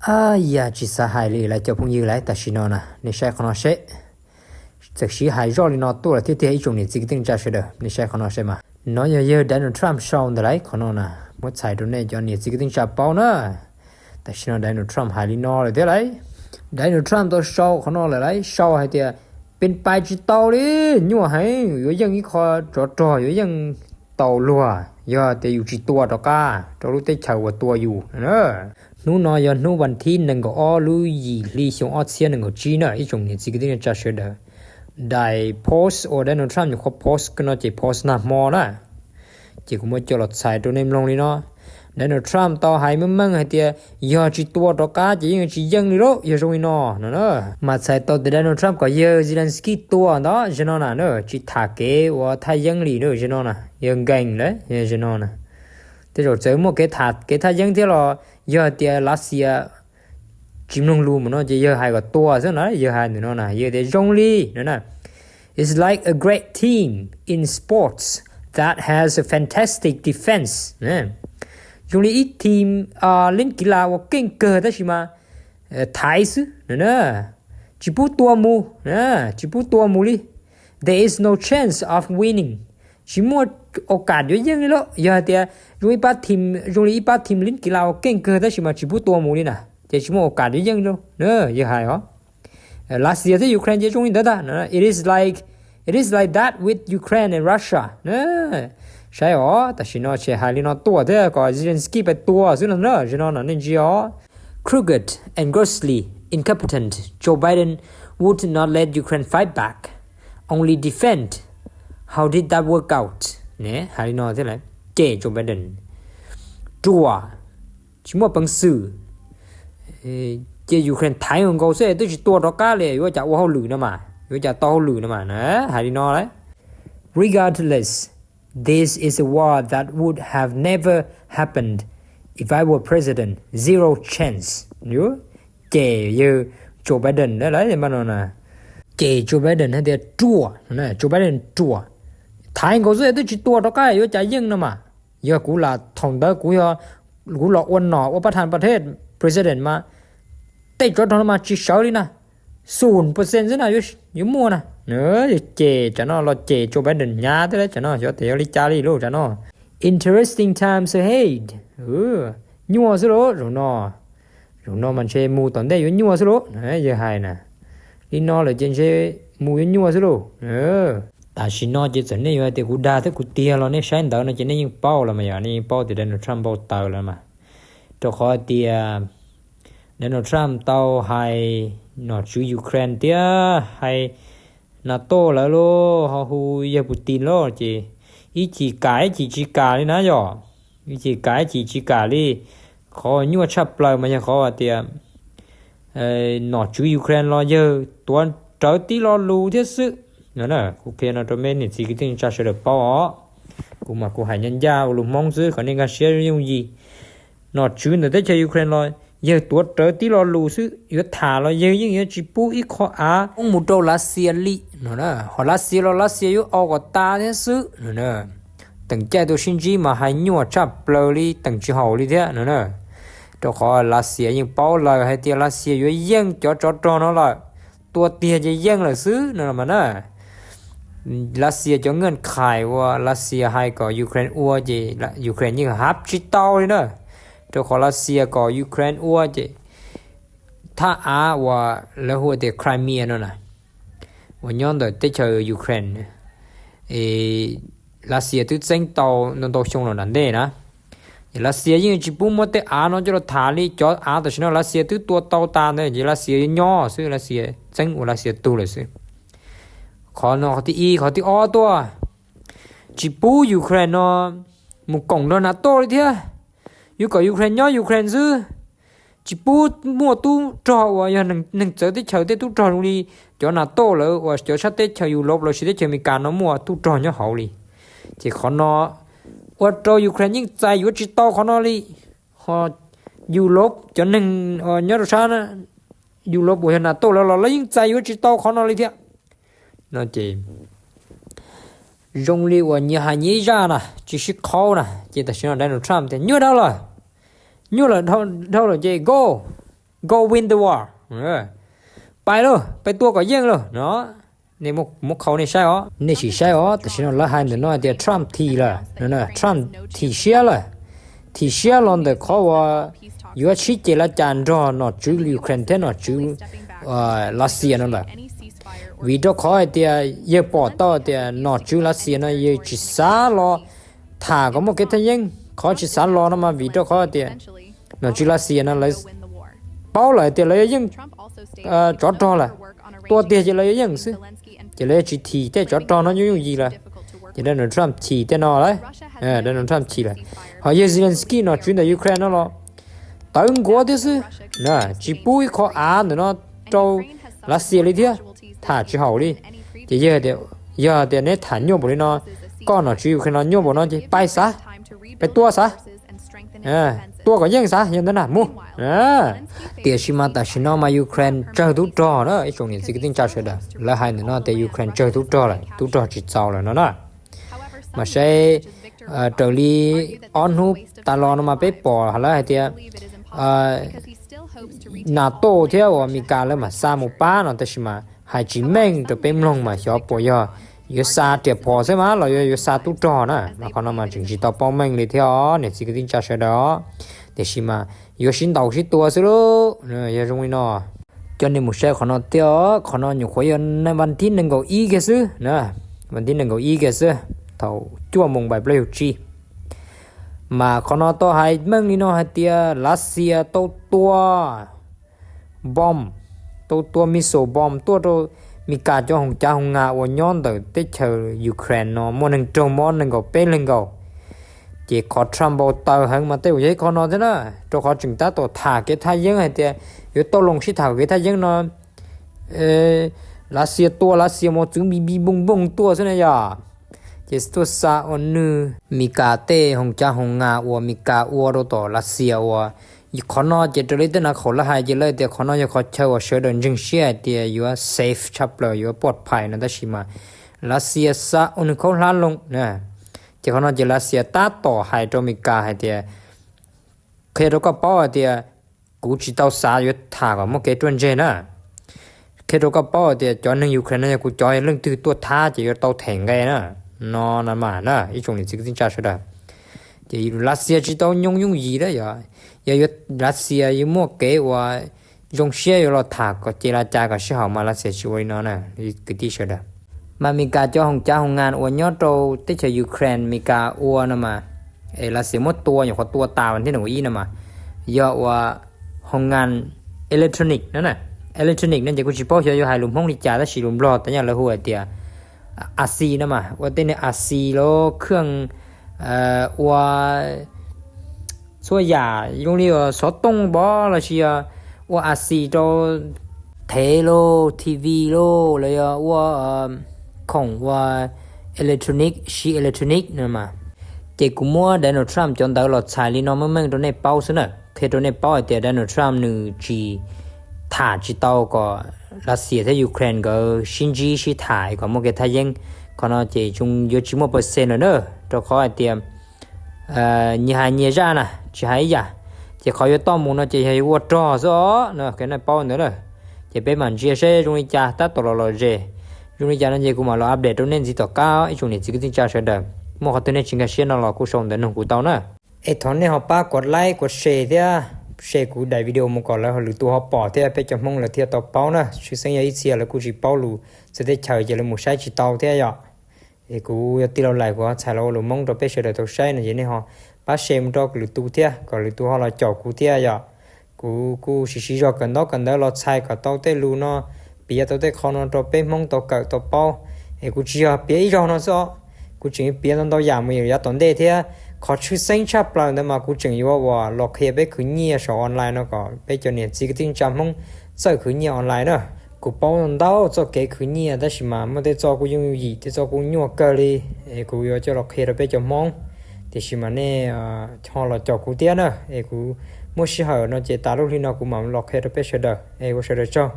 Yam tsis xav hais li lawm cov phooj ywg lawm, tam sim no na nej saib qhov no seb. Txawm sib hais zoj li no tuaj lawm thiab tiag ib tsoom niam txiv kwv tij neej tsa sawv daws, nej saib qhov no seb mas. No yog yawg Donald Trump sau ntawm lawm qhov no na, muab txhais rau nej cov niam txiv kwv tij neej tsa paub na. Tam sim no Donald Trump hais li no lawm thiab lawm. Donald Trump tau sau qhov no lawm lawm, sau hais tias, pes pais tsis tau li, nyuaj heev, yuav yeej ib qho tsov rog, yuav yeej tau luag yog tias yus tsis tua rov qab rau lub teb chaws uas tua yus. Hnub no yog hnub vas thib nees nkaum ob lub yim hli xyoo ob txhiab nees nkaum tsib na ib tsoom niam txiv kwv tij neej tsa sawv daws. Daim post uas Donald Trump nyuam qhuav post no ces post nag hmo na. Ces kuv muab coj los txhais rau nej mloog li no. Donald Trump tau hais meej meej hais tias yog tsis tua rov qab ces yeej tsis yeej li lauj, yog zoo li no no na. Mas txhais tau tias Donald Trump kom yawg Zelensky tua ntawd, zaum no na, tsis tham kev ua thaj yeeb li na, zaum no na, yawg nkees lawm, zaum no na. Tej zaum txawm muaj kev tham kev thaj yeeb thiab los yog tias Lav Xias tsis mloog lus mus no ces yawg hais kom tua xwb na, yawg hais ntawm no na, yawg tias zoo li no na. It's like a great team in sports that has a fantastic defense. Zoo li ib team lib kiv las uas keej kawg tab sis mas thaiv xwb na, tsis pub tua mus, tsis pub tua mus li. There is no chance of winning. Tsis muaj okam yuav yeej li lauj. Yog hais tias zoo li ib pab team, zoo li ib pab team lib kiv las uas keej kawg tab sis mas tsis pub tua mus li na, ces tsis muaj okam yuav yeej li. Yawg hais os. Lav Xias thiab Ukraine ces zoo li ntawd tag. It is like, it is like that with Ukraine and Russia. Saib os, tam sim no ces hais li no tuaj thiab kom Zelensky pais tua xwb no na, zaum no na nej ntsia os. Crooked and grossly incompetent Joe Biden would not let Ukraine fight back, only defend. How did that work out? Ne, hais li no thiab lawm, cem Joe Biden ruam, tsis muaj peev xwm, cia Ukraine thaiv nkaus xwb twb tsis tua rov qab li, yuav cas ua hauj lwm no mas, yuav cas tau hauj lwm no mas, hais li no lawm. Regardless, this is a war that would have never happened if I were president. Zero chance. Cem yawg Joe Biden lawm no na. Cem Joe Biden hais tias ruam, Joe Biden ruam, thaiv nkaus xwb twb tsis tua rov qab yuav cas yeej no mas. Yog kuv lam thaum ntawd kuv, kuv los ua nom ua pab thas pas thej president mas tej tsov rog no mas tsis sawv li na. Xum percent xwb na yuav muaj na. Ces tsam no los ces Joe Biden hnyav thiab lawm, tsam no xyov tias yog li cas li lauj tsam no. Interesting times ahead. Nyuaj xwb lauj zaum no. Zaum no mas ntshe mus tom ntej yuav nyuaj xwb lauj, yawg hais na. Li no lawm ces ntshe mus yuav nyuaj xwb lauj. Tam sim no ces txawm nej yuav hais tias kuv dag thiab kuv tiag los nej saib ntawv no ces nej yeej paub los mas yog nej yeej paub tias Donald Trump npau taws lawm mas. Rau qhov tias Donald Trump tau hais nom tswv Ukraine thiab hais NATO lawv lauj, ho hu yawg Putin lauj ces ib chim kam ib chim tsis kam li na yom. Ib chim kam ib chim tsis kam li. Qhov nyuaj tshaj plaws mas yog qhov hais tias nom tswv Ukraine los yawg tuav rawv tib lo lus thiab xwb. Kuv qhia no rau nej niam txiv kwv tij neej tsa sawv daws paub os. Kuv mas kuv hais ncaj ncaj ua lus Hmoob xwb kom nej nkag siab yooj yim. Nom tswv ntawm teb chaws Ukraine los yawg tuav rawv tib lo lus xwb, yuav tham los yawg yeej yuav tsis pub ib qho av poob mus rau Lav Xias li no. Ho Lav Xias los Lav Xias yuav au kom tas thiab xwb no. Teem caij tuaj sib ntsib mas hais nyuaj tshaj plaws li, teem tsis haum li thiab no na. Rau qhov Lav Xias yeej paub lawm hais tias Lav Xias yuav yeej cov tsov rog no lawm, tua tiag ces yeej lawm xwb no mas na. Lav Xias cov nkees khais uas Lav Xias hais kom Ukraine ua ces Ukraine yeej hab tsis tau li na. Rau qhov Lav Xias kom Ukraine ua ces thaj av uas lawv hu tias Crimea no na, uas nyob ntawm teb chaws Ukraine, Lav Xias twb txeeb tau ntau ntau xyoo los nram ntej na. Es Lav Xias yeej tsis pub muab tej av no coj los tham li, cov av tam sim no Lav Xias twb tua tau tas ntawd ces Lav Xias yuav nyob xwb, Lav Xias txeeb ua Lav Xias tug lawm xwb. Qhov no qhov thib ib, qhov thib ob tuaj, tsis pub Ukraine no mus koom nrog NATO li thiab. Yuav kom Ukraine nyob Ukraine xwb, tsis pub muaj tub rog uas yog neeg txawv teb chaws tej tub rog zoo li cov NATO lawv uas cov sab teb chaws Europe los sis teb chaws Amelikas no muaj tub rog nyob hauv li. Ces qhov no ua rau Ukraine yeej txais yuav tsis tau qhov no li. Ho Europe cov neeg nyob rau sab Europe uas yog NATO lawv los lawv yeej txais yuav tsis tau qhov no li thiab. No ces zoo li uas nyias hais nyias ib zaj na, tsis sib qhaub na, ces tam sim no Donald Trump tias nyuaj dhau lawm, nyuaj lawm dhau lawm ces go, go win the war, pais lauj, pais tua kom yeej lauj no. Nej muab qhau nej saib os, nej sim saib os, tam sim no lawv hais ntawm no hais tias Trump thim lawm, Trump thim siab lawm, thim siab los ntawm qhov uas yuav sib ceg lav cas nrog nom tswv Ukraine thiab nom tswv Lav Xias no lawm. Vim rau qhov hais tias yawg pom tau tias nom tswv Lav Xias no yawg tsis xav los tham kom muaj kev thaj yeeb. Qhov tsis xav los no mas vim rau qhov tias nom tswv Lav Xias no lawv paub lawm tias lawv yuav yeej tsov rog lawm, tua tiag ces lawv yuav yeej xwb, ces lawv yuav tsis thim tej tsov rog no yooj yooj yim lawm. Ces Donald Trump thim tej no lawm, Donald Trump thim lawm. Ho yawg Zelensky nom tswv ntawm Ukraine no los tawv nkuav thiab xwb, tsis pub ib qho av ntawm no rau Lav Xias li thiab, tham tsis haum li. Ces yog tias neb tham nyuaj npaum li no, koj nom tswv Ukraine no nyuaj npaum no ces pais xav, pais tua xav, tua kom yeej xav yog ntawd na mus. Tiam sis mas tam sim no mas Ukraine tsawg tub rog na ib tsoom niam txiv kwv tij neej tsa sawv daws, lawv hais ntawm no tias Ukraine tsawg tub rog lawm, tub rog tsis txaus lawm no na. Mas saib raws li ob hnub tas los no mas peb pom lawv hais tias NATO thiab uas Amelikas lawv mam xa mus pab no, tab sis mas hais tsis meej rau peb mloog mas xyov puas yog yuav xa riam phom xwb mas los yog yuav xa tub rog na, mas qhov no mas tseem tsis tau paub meej li thiab os niam txiv kwv tij neej tsa sawv daws. Tiam sis mas yuav sib ntaus sib tua xwb lauj, yog zoo li no. Coj nej mus saib qhov no thiab os, qhov no nyuam qhuav yog vas thib nees nkaum ib kiag xwb na, vas thib nees nkaum ib kiag xwb, thaum cuaj moos npaim plaub caug tsib. Mas qhov no tau hais meej li no hais tias Lav Xias tau tua bom, tau tua missile bom tuaj rau Amelikas cov hoos cav hoos nas uas nyob ntawm teb chaws Ukraine no muaj neeg raug mob nees nkaum peb leeg nkaus. Ces qhov Trump npau taws heev mas tej zaum yog ib qho no thiab na, rau qhov tseem tab tom tham kev thaj yeeb hais tias yuav tau los sib tham kev thaj yeeb no, Lav Xias tua Lav Xias mos txwv npij npij npooj npooj tuaj xwb na yom. Ces tuaj xa ua nws Amelikas tej hoos cav hoos nas uas Amelikas ua rau tom Lav Xias uas, qhov no ces raws li tej nav khaum lawv hais ces lawv tias qhov no yog qhov chaw uas sawv daws ntseeg siab hais tias yuav safe tshaj plaws yuav pov phais no, tab sis mas Lav Xias xa ua nws khaub hlab loo. Ces qhov no ces Lav Xias tab tom hais rau Amelikas hais tias, qhia rau koj paub hais tias kuv tsis tau xav yuav tham kom muaj kev ruaj ntseg na. Qhia rau koj paub hais tias cov neeg Ukraine no yog kuv cov, leej twg tuaj thab ces yuav tau them nqe na. No na mas na ib tsoom niam txiv kwv tij neej tsa sawv daws, ces Lav Xias tsis tau nyooj yooj yim lawm yog, yog yuav Lav Xias yuav muaj kev uas zoo siab yuav los tham kom ces Lav Xias kom sib haum mas Lav Xias tsis ua li no na kwv tij sawv daws. Mas Amelikas cov hoos cav hoos nas uas nyob rau teb chaws Ukraine Amelikas ua no mas, es Lav Xias muab tua nyuam qhuav tua tas vas thib nees nkaum ib no mas, yog ua hoos nas electronic no na. Electronic no ces kuv tsis paub xyov yuav hais lus Hmoob li cas tab sis lus Nplog tau nyaj lawv hu hais tias a xis no mas, ua tej niag a xis los khwj ua txhua yam zoo li xov tooj pov los sis yog ua a xis rau thev los, T V los, los yog ua khoom ua electronic, siv electronic no mas. Ces kuv muab Donald Trump cov ntawv los txhais li no meej meej rau nej paub xwb na, qhia rau nej paub hais tias Donald Trump nws tsis, tham tsis tau kom Lav Xias thiab Ukraine nkawd sib ntsib sib tham kom muaj kev thaj yeeb. Qhov no ces yuav tsis muaj percent lawm na, rau qhov hais tias nyias hais nyias zaj na, tsis hais ib yam. Ces qhov yuav toj mus no ces yog yuav ua rog xwb os no, nej paub ntawd na. Ces peb mam ntsia seb zoo li cas tab tom los lom zem. Zoo li cas no ces kuv mam los update rau nej ntxiv tom qab ib tsoom niam txiv kwv tij neej tsa sawv daws. Muaj qhov twg nej tsis nkag siab no los kuj sau ntawv nug kuv tau na. Es thov nej ho pab kuv like, kuv share thiab, share kuv daim video mus kom lwm tus ho pom thiab peb cov Hmoob lawv thiaj tau paub na. Tshwj xeeb yog ib txhia lawv kuj tsis paub lus txawv teb chaws ces lawv mus saib tsis tau thiab yom. Es kuv yog tij laug Lais kuv ho txhais los ua lus Hmoob rau peb sawv daws tau saib no ces nej ho pab share mus rau lwm tus thiab kom lwm tus ho los caum kuv thiab yom. Kuv kuj siv siv zog kawm ntaub kawm ntawv los txhais kom tau tej lus no, piav tau tej qho no rau peb Hmoob tau kawm tau paub. Es kuv tsis yog piav ib zaug no xwb os, kuv tseem piav ntau ntau yam mus yav tom ntej thiab. Qhov tshwj xeeb tshaj plaws ntawd mas kuv tseem yuav ua los qhia peb khwv nyiaj saum online no kom peb cov niam txiv kwv tij neej tsa Hmoob txawj khwv nyiaj online na. Kuv paub ntau txoj kev khwv nyiaj tab sis mas muaj tej txoj kuj yooj yooj yim, tej txoj kuj nyuaj kawg li. Es kuv yuav coj los qhia rau peb cov Hmoob, tiam sis mas nej ho los caum kuv thiab na. Es kuv muaj sij hawm no ces tas lub hli no kuv mam los qhia rau peb sawv daws. Es ua sawv daws tsaug.